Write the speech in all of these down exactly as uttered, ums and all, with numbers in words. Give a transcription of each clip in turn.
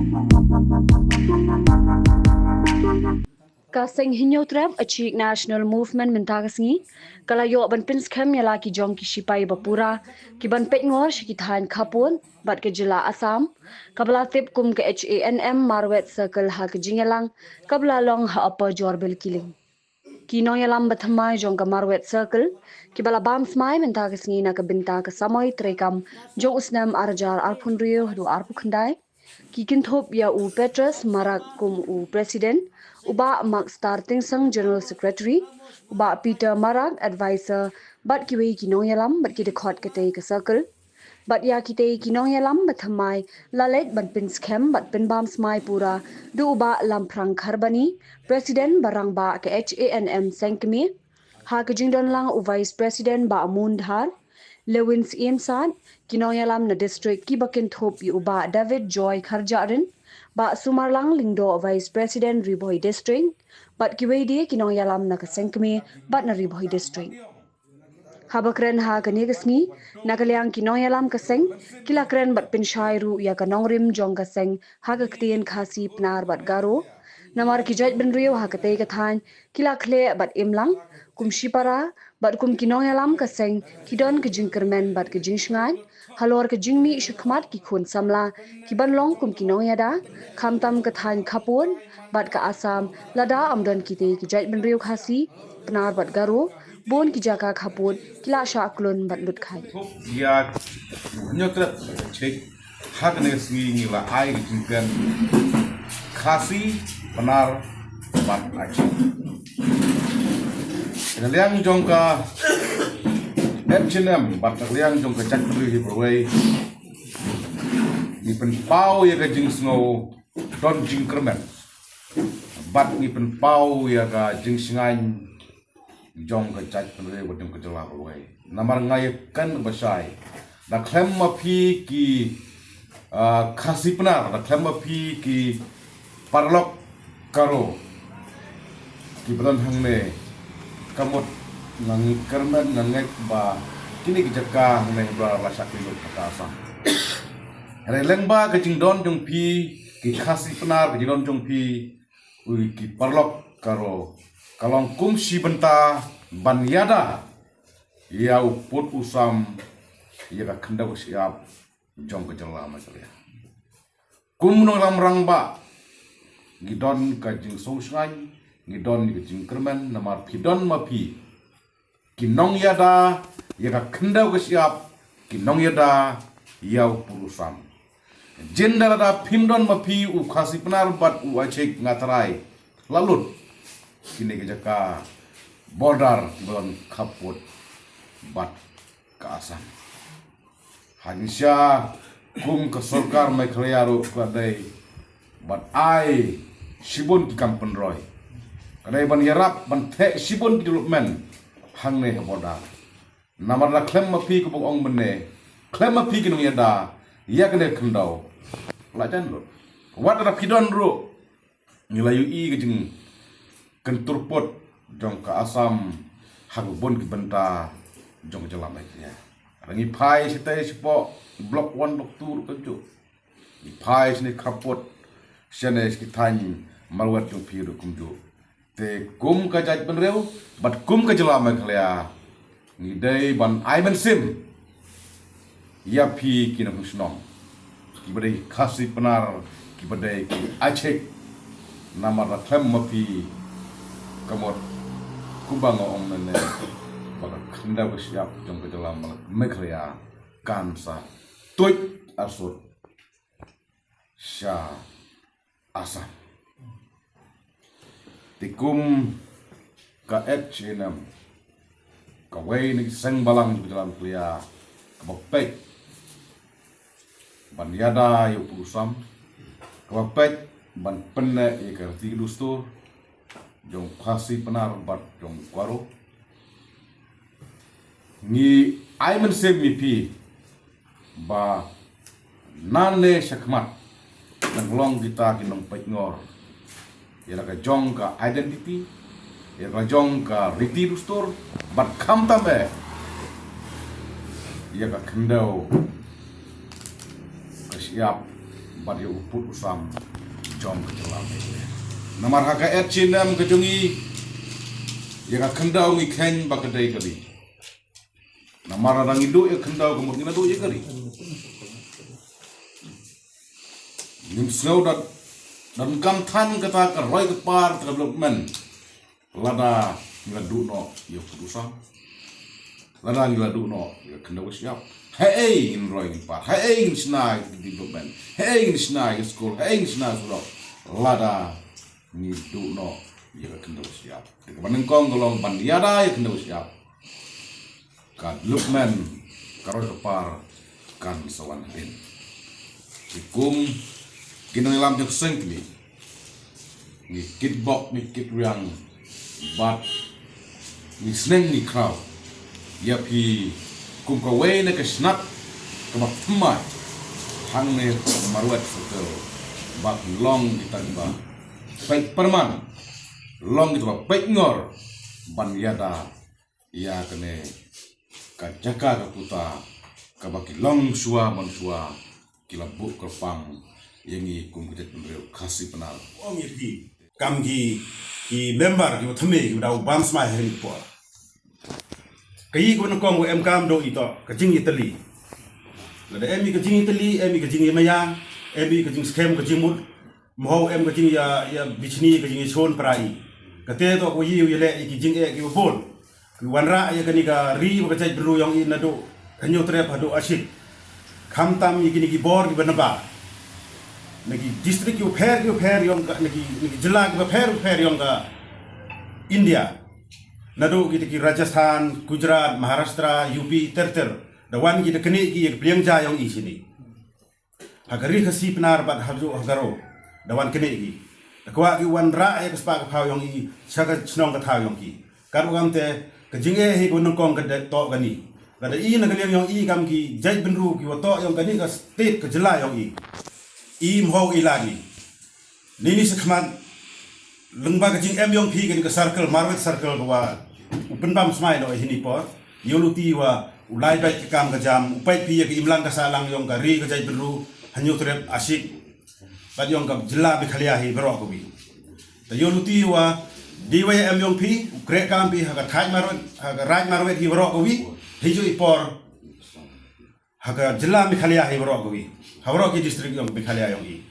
Ka seng Hynñiewtrep Achieved National Movement mynta ka sngi ka la ïoh ban pynskhem ïa la ki jong ki shipai ba pura ki ban peitngor sha ki thaiñ khappud bad ka jylla Assam, kaba la tip kum ka H A N M Marwet Circle ha ka jingïalang kaba la long ha Upper Jorbil Killing. Ki nongïalam ba thymmai jong ka Marwet Circle kiba la bam smai mynta ka sngi na ka bynta ka samoi treikam jong u snem ar hajar arphew hynriew haduh arphew khyndai, ki kynthup ïa u Petrus Marak kum u President, u Bah Markstar Tynsong General Secretary, u Bah Peter Marak Advisor, bad kiwei ki nongïalam bad ki dkhot katei ka circle. Bad ïa kitei ki nongïalam ba thymmai la leit ban pynskhem bad pynbam smai pura da u Bah Lamphrang Kharbani, President ba rangbah ka H A N M Seng Kmie, ha ka jingdon lang u Vice President Bah Moon Dhar, Lewin Syiem Saad, ki nongïalam na district kiba kynthup ïa u Bah David Joy Kharjahrin, Bah Sumarlang Lyngdoh, Vice President Ri Bhoi District, bad kiwei de ki nongïalam na ka Seng Kmie bad na Ri Bhoi District. Haba kren ha kane ka sngi, na ka liang ki nongïalam ka seng ki la kren bad pynshai ruh ïa ka nongrim jong ka seng ha ka ktien Khasi, Pnar bad Garo. Namar ki jaitbynriew ha katei ka thaiñ ki la khleh bad im lang kum shipara bad kum ki nongïalam ka seng ki don ka jingkyrmen bad ka jingshngaiñ halor ka jingmih shakhmat ki khun samla ki ban long kum ki nongïada, khamtam ka thaiñ khappud bad ka Assam, lada ym don kitei ki jaitbynriew Khasi, Pnar bad Garo, bun ki jaka khappud ki la shah klun bad lut khaid. Ïa, Hynñiewtrep Achieved, ha kane ka sngi ngi la ai ka jingkren Khasi, Pnar bad Achieved. Na liang jong ka H A N M bad na liang jong ka jaitbynriew hi baroh, ngi pynpaw ïa ka jingsngew don jingkyrmen bad ngi pynpaw ïa ka jingshngaiñ jong ka jaitbynriew bad jong ka jylla baroh. Namar nga ïakren bashai, da khlem ma phi ki, ah, Khasi Pnar, da khlem ma phi ki paralok Garo kiba don hangne, ka mut nga ngi kyrmen, nga ngeit ba kine ki jaka hangne ba la shah kyllut ha ka Assam. Hynrei lyngba ka jingdon jong phi ki Khasi Pnar, ka jingdon jong phi u ki paralok Garo, ka long kum shi bynta ban ïada ïa u pud u sam, ïa ka khyndew ka shyiap jong ka jylla Meghalaya. Kum u nongïalam rangbah, ngi don ka jingsngewsynei, ngi don ka jingkyrmen, namar phi don ma phi ki nongïada ïa ka khyndew ka shyiap, ki nongïada ïa u pud u sam. Jin da lada phim don ma phi u Khasi Pnar bad u Achieved, nga tharai la lut kine ki jaka border kiba don khappud bad ka Assam. Hangta kum ka sorkar Meghalaya ruh ka dei ban ai shibun ki kam pynroi, ka dei ban ïarap ban theh shibun ki development hangne ha border. Namar da khlem ma phi, kumba ong mynne, khlem ma phi ki nongïada ïa kane ka khyndew, la jan lut. Wat da phi don ruh, ngi la ïohi ka jingkyntur pud jong ka Assam ha ka bun ki bynta jong ka jylla Meghalaya. Ngi phai shatei shapoh Block One, Block Two ruh kumjuh, ngi phai shane khappud, shane sha ki thaiñ marwet jong phi ruh kumjuh. Te kum ka jaitbynriew bad kum ka jylla Meghalaya, ngi dei ban ai mynsiem ïa phi ki nongshong shnong, kiba dei Khasi Pnar, kiba dei ki Achieved. Namar da khlem ma phi, ka mut kumba nga ong mynne, ba ka khyndew ka shyiap jong ka jylla Meghalaya kan sa tuid arsut sha Assam. Te kum ka H A N M, kawei na ki seng balang jong ka jylla Meghalaya, kaba peit ban ïada ïa u pud u sam, kaba peit ban pynneh ïa ka riti ka dustur jong Khasi Pnar bad jong Garo, ngi ai mynsiem ïa phi ba nangne shakhmat, nang long kita ki nongpeitngor ïa la ka jong ka identity, ïa la ka jong ka riti dustur, bad khamtam eh ïa ka khyndew ka shyiap pat ïa u pud u sam jong ka jylla. Namar ha ka et shynrang ka jong ngi, ïa ka khyndew ngi kheiñ ba ka dei ka ri. Namar lada ngi duh ïa ka khyndew ka mut ngi la duh ïa ka ri. Ngim sngew da, da donkam than kata ka roi ka par ka development. Lada ngi la duh noh ïa u pud u sam, lada ngi la duh noh ïa ka khyndew ka shyiap, haei ngin roi ngin par, haei ngin shna ïa ka development, haei ngin shna ïa ka skul, haei ngin shna surok, lada ngi duh noh ïa ka khyndew ka shyiap? Te kaba nyngkong ka long ban ïada ïa ka khyndew ka shyiap, ka development, ka roi ka par kan sa wan hadien. Te kum ki nongïalam jong ka seng kmie, ngi kitbok, ngi kitrwiang bad ngi sneng ngi khraw ïa phi kum kawei na ka shnat kaba thymmai hangne ha Marwet Circle, bad long kita kiba peit pyrman, long kita ba peit ngor ban ïada ïa kane ka jaka ka puta kaba ki longshuwa manshuwa ki la buh kyrpang ïa ngi kum ka jaitbynriew Khasi Pnar. Ong ïa phi kam ki, ki member kiba thymmai kiba da u bam smai ha kane ka por. Ka ïing kaba nyngkong ba em kam dei ïa ka jingïatylli. Lada em ïa ka jingïatylli, em ïa ka jingïamaya, em ïa ka jingskhem ka jingmut, mhaw em ka jingïa, ïa bishni ka jingïashon para i. Kata toh ka ïa u ïaleh ïa ki jingeh kiba bun. Ki wanrah ïa kane ka ri bad ka jaitbynriew ïong i naduh Hynñiewtrep haduh Ashik. Khamtam ïa kine ki bor kiba naba na ki district kiba pher kiba pher ïong ka, na ki, na ki jylla kiba pher kiba pher ïong ka India. Naduh kita ki Rajasthan, Gujarat, Maharashtra, U P, ter ter. Da wan ki da kane ki ïa ka pliang ja ïong i shini. Ha ka ri Khasi Pnar bad haduh ha Garo da wan kane ki. Da kwah ki wanrah ïa ka spah ka phew ïong i sha ka shnong ka thaw ïong ki. Katba kumte ka jingeh hi kaba nyngkong ka dei toh kane. Lada i na ka liang ïong i kam ki jaitbynriew kiba toh ïong kane ka state ka jylla ïong i, i mhaw i lad i. Nini shakhmat lyngba ka jingem ïong phi kane ka circle, Marwet Circle, ka wa u pynbam smai noh hini por. Ïa u luti wa u lai bad ka kam ka jam, u peit phi ïa ka imlang ka sahlang ïong ka ri ka jaitbynriew Hynñiewtrep, Ashik bad ïong ka jylla Meghalaya hi baroh kawi. Te ïa u luti wa dei wa em ïong phi u kreh kam phi ha ka thaiñ Marwet, ha ka raij Marwet hi baroh kawi. Hi ju i por ha ka jylla Meghalaya hi baroh kawi, ha baroh ki district ïong Meghalaya ïong i.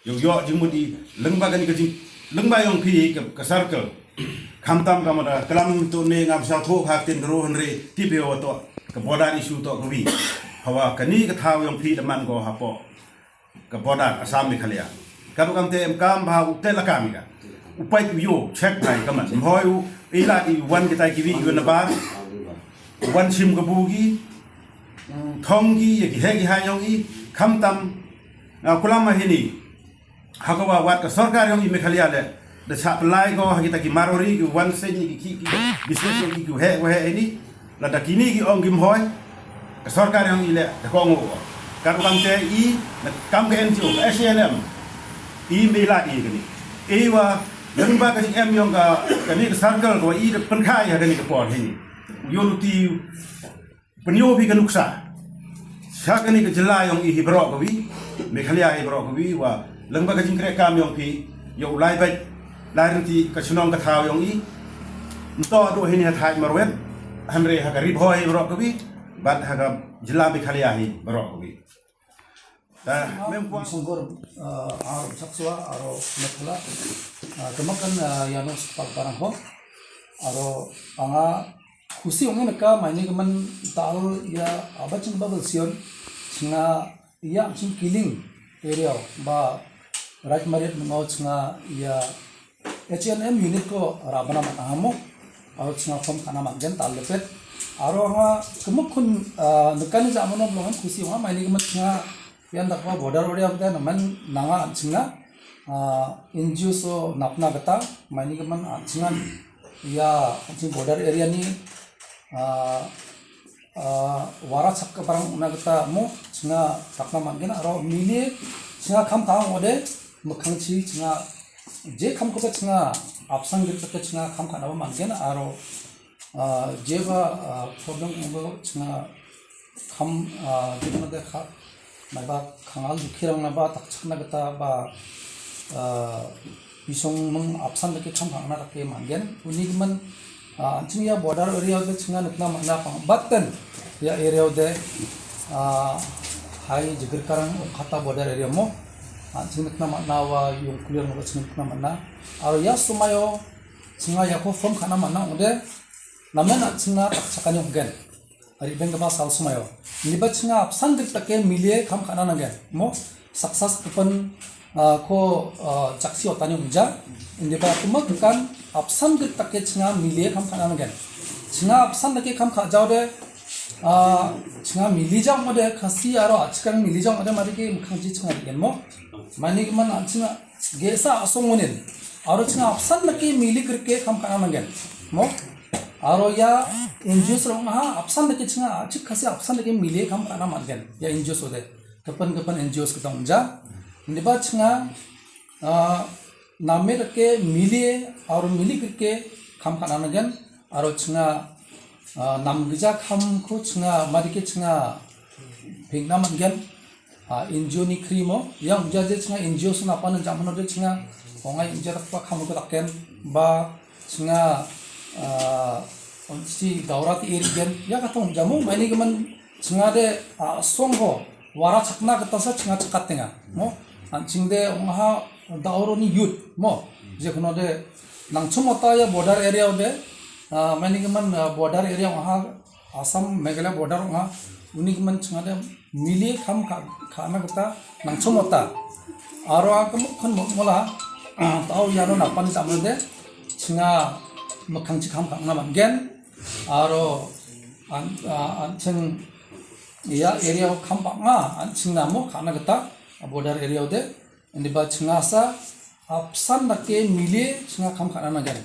Ïoh ïoh jingmut i lyngba kane ka jing, lyngba ïong phi ka, ka circle. Khamtam ka mut klam tu ne ngam sha thoh ha ktien Garo hynrei tip ïa wa toh ka border issue toh kawi. Hawa kane ka thaw ïong phi da man ko hapoh ka border Assam Meghalaya. Katba kumte em kam ba u te la kam i ka. U peit u ïoh check bai ka man. Mhoi u i lad i wan kitai kiwi ïoh na bar. Wan shim ka bu ki, u thong ki ïa ki heh ki hai ïong i, khamtam, ah, kulam ma hini. Ha ka wa wat ka sorkar ïong i Meghalaya le da sha pynlai ko ha kita ki Marwari ki wan seng ki ki ki business ïong ki ki heh wa heh hini. Lada kini ki ong ki mhoi, ka sorkar ïong i le da ko ngo. Katba kumte i na kam ka N G O ka S A N M i me la i kani. I wa lyngba ka jingem ïong ka kani ka circle ko i da pynkhai ha kani ka por hini. Ïoh luti pynïoh phi ka nuksa sha kane ka jylla ïong i hi baroh kawi, Meghalaya hi baroh kawi, wa lyngba ka jingkreh kam ïong phi ïa u lai bad lai rynti ka shnong ka thaw ïong i. Nto duh hini ha thaiñ Marwet, hynrei ha ka Ri Bhoi hi baroh kawi bad ha ka jylla Meghalaya hi baroh kawi. Mem kwah sungkur, ah, aro chaksua, aro metla, ah, kemakan, ah, yano sepak barang ho, aro anga khusi ong ina ka maini kemen tal ya abachin babel sion, singa ya chin killing area ba right marit mengo singa ya H N M unit ko ra bana mat amo. Aro chinga form kana mat gen tal lepet. Aro nga kemuk kun, ah, nekan ja mono belongan khusi nga maini kemen chinga yan dak ba border area bda naman nanga chinga, ah, N G O so napna kata maini kemen, ah, chinga ya chinga border area ni, ah, ah, wara chak ka barang una kata mo chinga takna man gena aro mili chinga kham kham ode makhang chi chinga je kham ko chinga apsang git ka chinga kham kham na man gena aro, ah, je ba, ah, problem ngo chinga kham, ah, git ma de kha naba khangal dukhia rong naba takchak na kata ba, ah, bisong mung apsan da ke kham khana da ke mangen. Uni ki man, ah, ching ya border area de chinga nukna mana pang batan ya area de, ah, hai jigir karang kata border area mo. Ah, ching nukna mana wa yung kuliang ba ching nukna mana. Aro ya sumayo chinga ya ko form khana mana ode. Namen a chinga takchak ani gen. Ari beng ba sal sumayo. Ni ba chinga apsan dik take milie kham khana nangen. Mo success kupan, ah, ko, ah, jaksi otani unja. Ni ba kuma kan apsan dik take chinga milie kham khana nangen. Chinga apsan take kham kha jao de, ah, chinga mili jao mo de Khasi aro achikang mili jao mo de mari ke mukhang ji chinga gen mo. Mani man chinga gesa asong unin. Aro chinga apsan laki mili kirke kham khana mangen. Mo? Aro ya N G Os rong ha apsan laki chinga achik Khasi apsan laki mili kham khana mangen. Ya N G Os ode. Kapan kapan N G Os ketong ja. Ni ba chinga, ah, name laki mili aro mili kirke kham khana mangen. Aro chinga, ah, nam gija kham ko chinga mari ke chinga ping na mangen. Ah, N G O ni kri mo, yang ja je chinga N G O suna pan jam no de chinga, ongai inja tak pa kham ko taken, ba chinga, ah, si daura ti iri gen, ya ka tong jamu, mani ke man chinga de, ah, song ho, wara chakna kata sa chinga chakat tenga, mo, an ching de ong ha dauro ni youth, mo, je kono de, nang chumota ya border area de, ah, mani ke man, ah, border area ong ha, Assam, Meghalaya border ong ha, uni ke man chinga de, mili kham kha, khana kata, nang chumota. Aro a kamu khon mo-, mola, tau ya no napan sa mo de, chinga makhang chi kham khana mangen, aro an, ah, an ching ya area kham ba nga, an ching namo khana kata, border area de, ni ba chinga sa, apsan da ke mili chinga kham khana mangen.